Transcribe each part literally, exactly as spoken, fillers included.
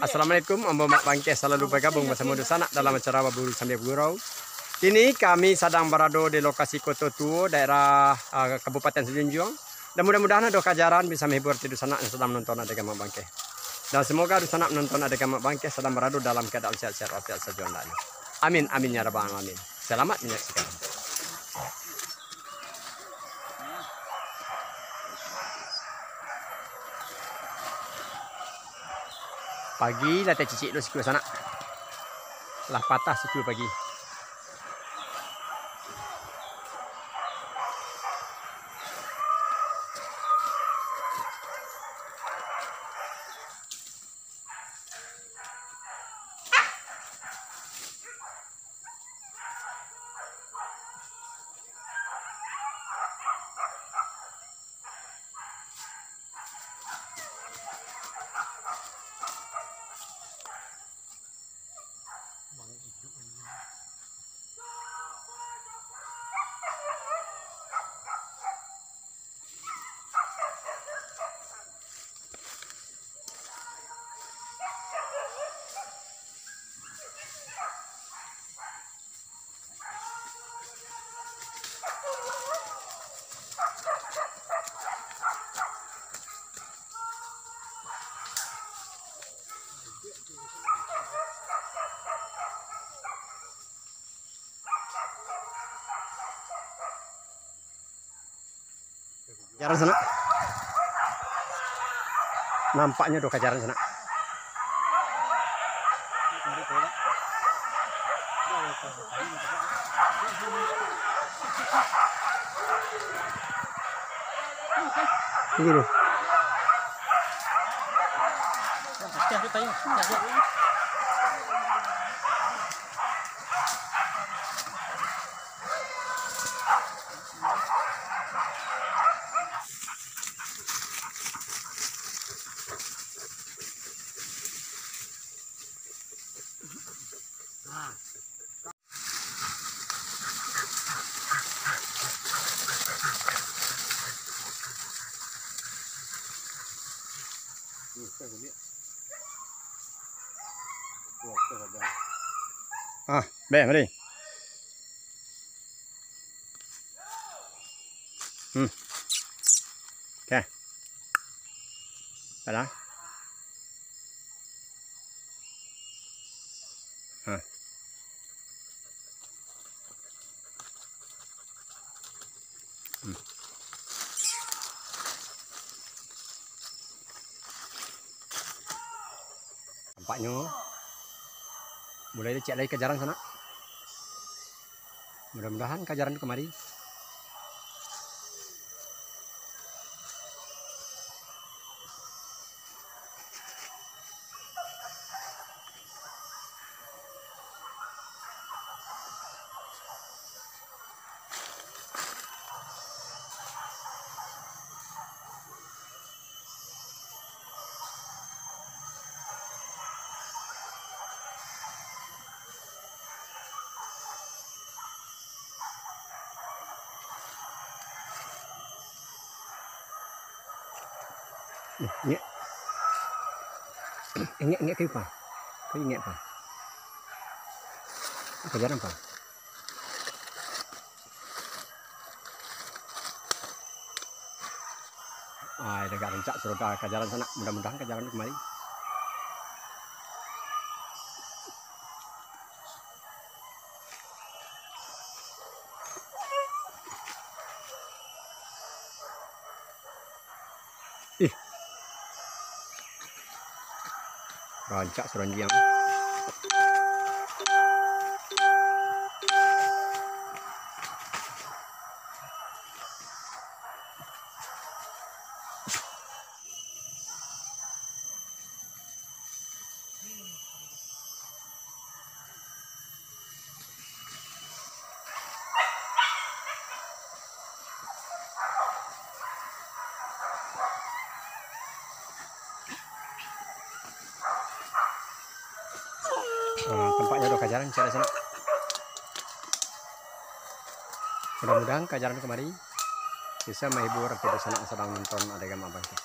Assalamualaikum, ambo Mak Bangkeh salalu bagabung basamo dunsanak dalam acara Baburu Sambia Bagurau. Kini kami sadang barado di lokasi Koto Tuo, daerah, ah, Kabupaten Sijunjuang. Dan mudah-mudahan ado kajaran bisa mahibur ti dunsanak yang sadang manonton adegan Mak Bangkeh. Dan semoga dunsanak manonton adegan Mak Bangkeh sadang barado dalam keadaan sehat-sehat walafiat sajo andaknyo. Amin, amin ya rabbal alamin. Selamat menyaksikan. Pagi lah tacicik tu sikua sanak. Lah patah sikua pagi. Kajaran sanak. Nampaknyo do kajaran sanak. Tunggu dulu. Ah, beh, mari. Hmm. Oke. Dah. Hah. Hmm. Nampaknyo mulai licik lai kajaran sanak. Mudah-mudahan kajaran tu kamari. Eh, ingek. Ingek, ingek kayu pa. Kayu ingek pa. Kajaran pa. Ai, dagak rancak sudah kajaran sanak. Mudah-mudahan kajaran tu kamari. Ih. Rancak saranjiang. Ah, tampaknyo do kajaran cari sanak. Mudah-mudahan kajaran kamari bisa mahibur ti dunsanak sadang nonton adegan Mak Bangkeh.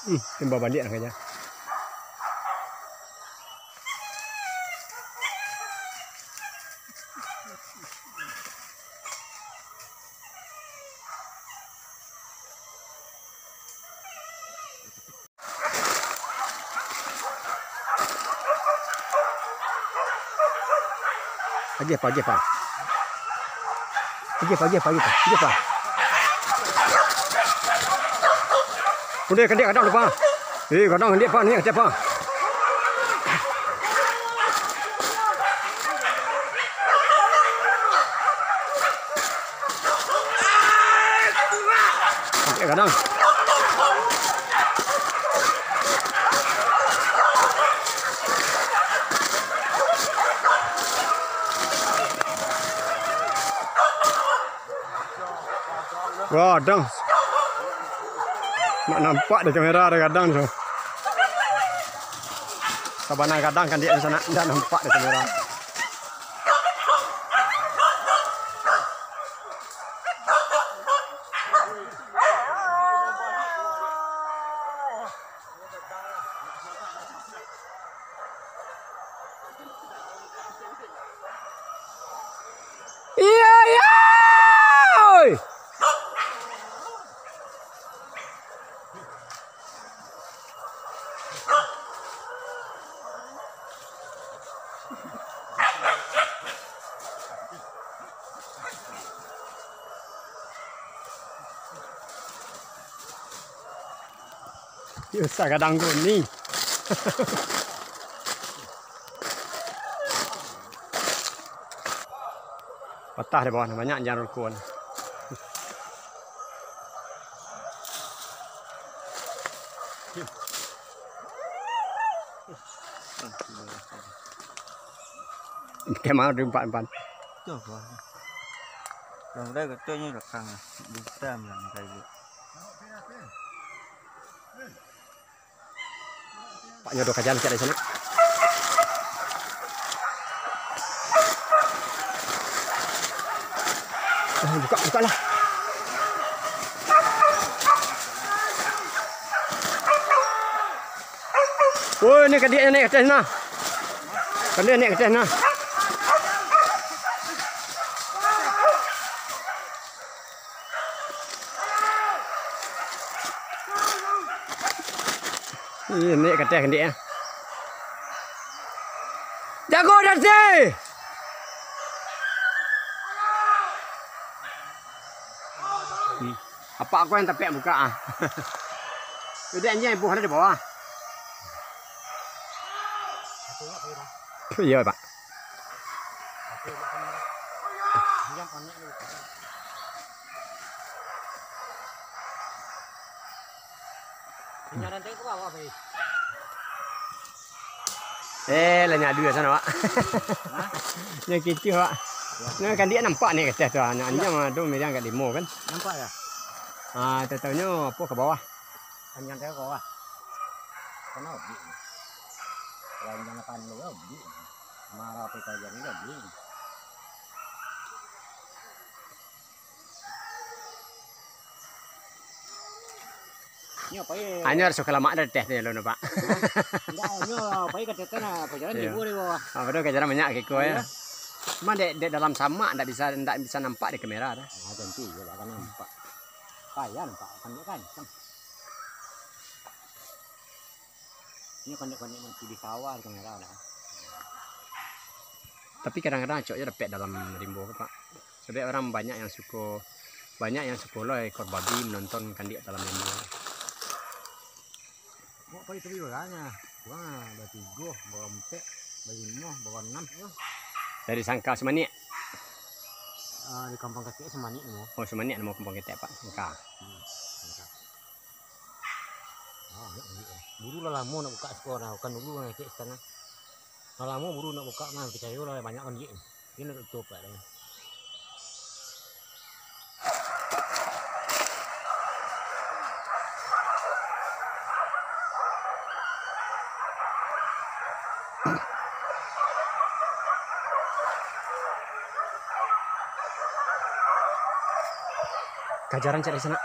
Hmm, timbal baliak lah kaja. Agiah, Pa, agiah, Pa. Agiah, Pa, agiah, Pa, agiah, Pa. Agiah, Pa. Udah, kandiak gadang tu, Pa. Eh, gadang kandiak, Pa, ni kandiak, Pa. Kandiak gadang. Gadang. Nak nampak di kamera ado gadang tu. Sabana gadang kandiak di sanak, ndak nampak di kamera. Iyo, iyo! Yo, sagadang kuning. Patah di bawah, banyak jan ruko. Kemah di umpan-umpan. Tu apa? Yang dah ketuanya lekang. Bisa bilang kayu. Pak nyodoh kajan cak dari sana. Ah, buka, buka lah. Woi, ni kandiaknyo naik ka ateh nah. Kandiak naik ka ateh nah. Ih, naik ka ateh kandiak, ah. Jago, Dante! Hmm. Apak ko nan tapek buka, ah. Jadi anjiang ibuh ado di bawah. Iyo, Pak. Eh, lah nyak duo sana, Pak. Hah? Nyo kicuah, Pak. Nah, kandiak nampak naik ka ateh tu, ah. Nyo anjiang mah tu, miriang agak limo kan. Nampak yo? Ah, tataunyo apo ka bawah. Anjiang teh ka bawah. Kana obik. Kalau anjiang ka ateh yo obik. Marah apo ka anjiang ni obik. Nyo pai. Anyo harus ka lamak dari ateh tu lo, Pak. Ndak, nyo pai ka ateh tu nah, pajalan. Iyo. Tibo di bawah. Ah, padahal kajaran banyak kiko yo. Iyo. Cuma dek, dek dalam samak ndak bisa, ndak bisa nampak di kamera tu. Ah, tantu iyo lah kan nampak. Payah nampak, kan dia kan. Ini konek-konek nan di sawah di kamera lah. Tapi kadang-kadang acok je dapek dalam rimbo ko, Pak. Sabab urang banyak yang suko, banyak yang suko lo ekor babi menonton kandiak dalam rimbo. Mak pai tapi urang ah. Urang ah, batigo, baampek, balimo, baanam. Dari Sangka Sumaniak? Ah, di Kampung Ketek Sumaniak namo. Oh, Sumaniak namo Kampung Ketek, Pak. Sangka. Hmm, Sangka. Ah, nak buka. Buru lah lamo nak buka siko nah, bukan dulu nak cek siko nah. Lah lamo buru nak buka nah, picayo lah banyak kan jik. Ini nak tutup lah. Kajaran cak di sana.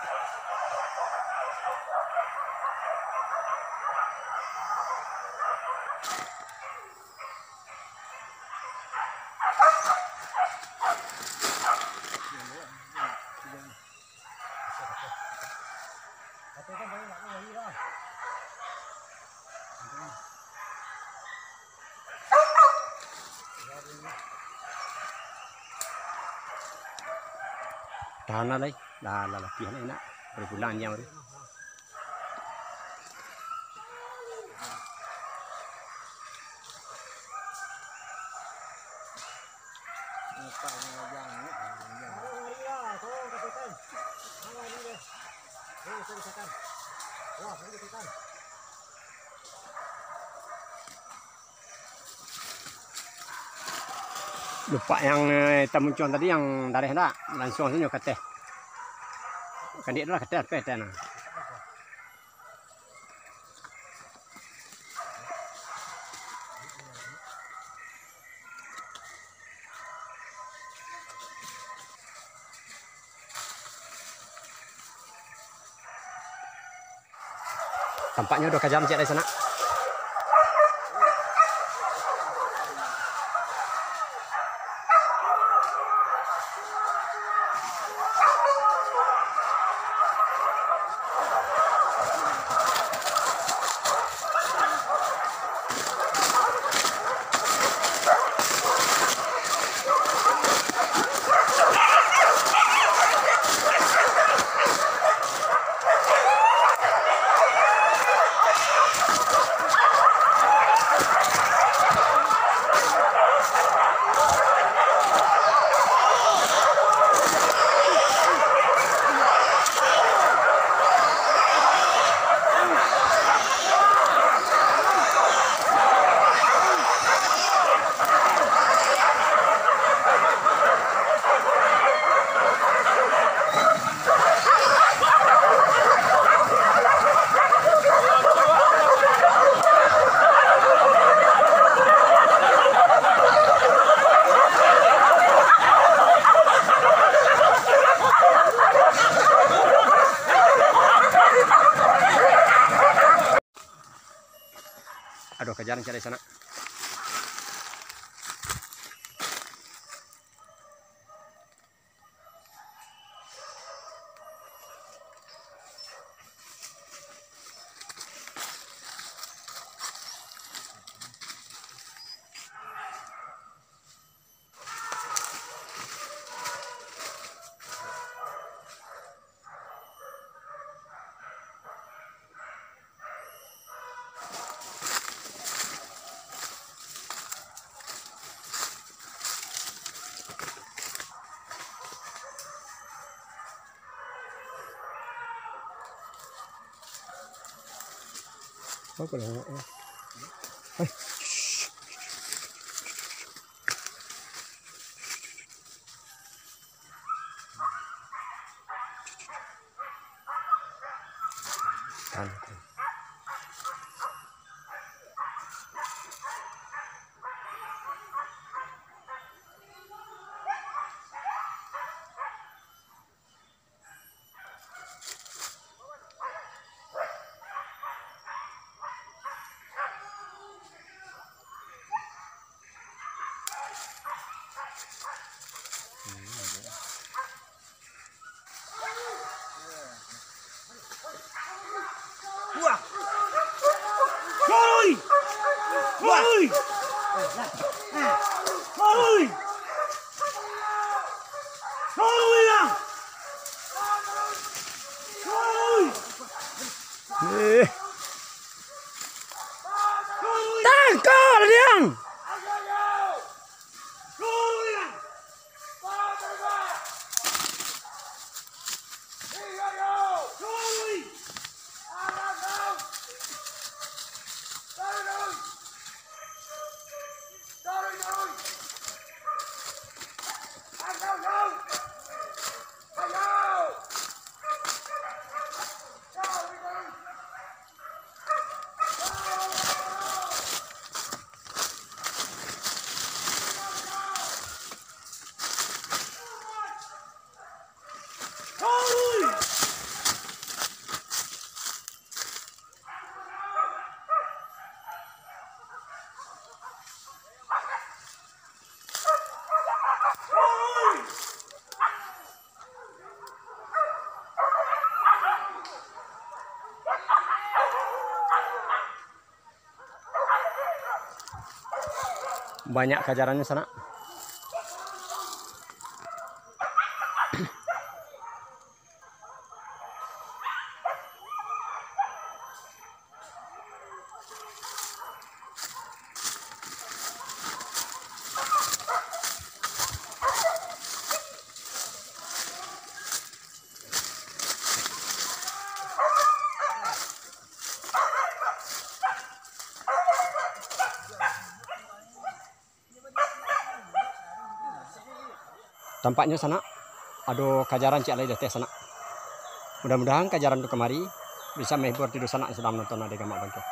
Tahan lah, lai. Lah, lah, lah, pian enak. Baru pulang jam tu. Lupak yang, eh, tamuncuang tadi yang dareh ndak, langsuang sajo ka ateh. Kandiak tu lah ka ateh, ka ateh nah. Tampaknyo udah kajan ciek dari sanak. Aduh, kajan ciek dari sanak. Apa lah? Eh. Banyak kajarannyo sanak. Tampaknyo sanak, ado kajaran ciek lai di ateh sanak. Mudah-mudahan kajaran tu kamari bisa mahibur tido sanak nan sadang manonton Ade Gamak Bangkeh.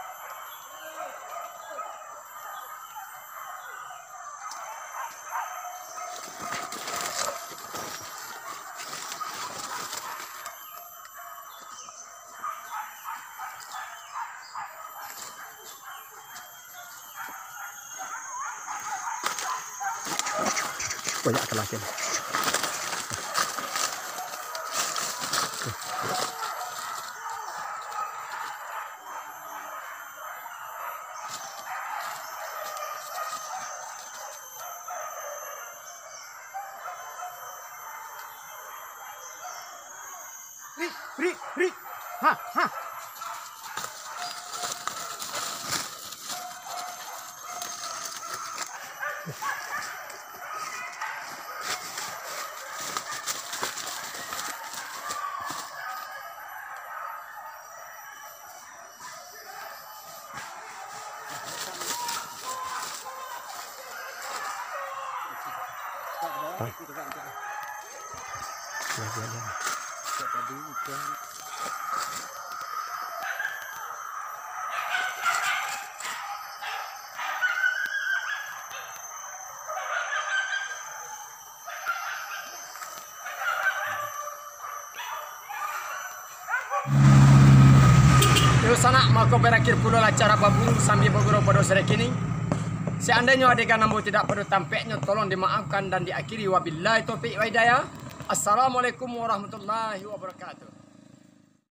Banyak kalah kini. Ri, ri, ri. Ha, ha. Yo sanak, mako barakhir pulo acara baburu sambia bagurau pado sore kini. Seandainyo adegan ambo tidak pado tampeknyo, tolong dimaafkan dan diakhiri. Wabillahi taufik wa hidayah. Assalamualaikum warahmatullahi wabarakatuh.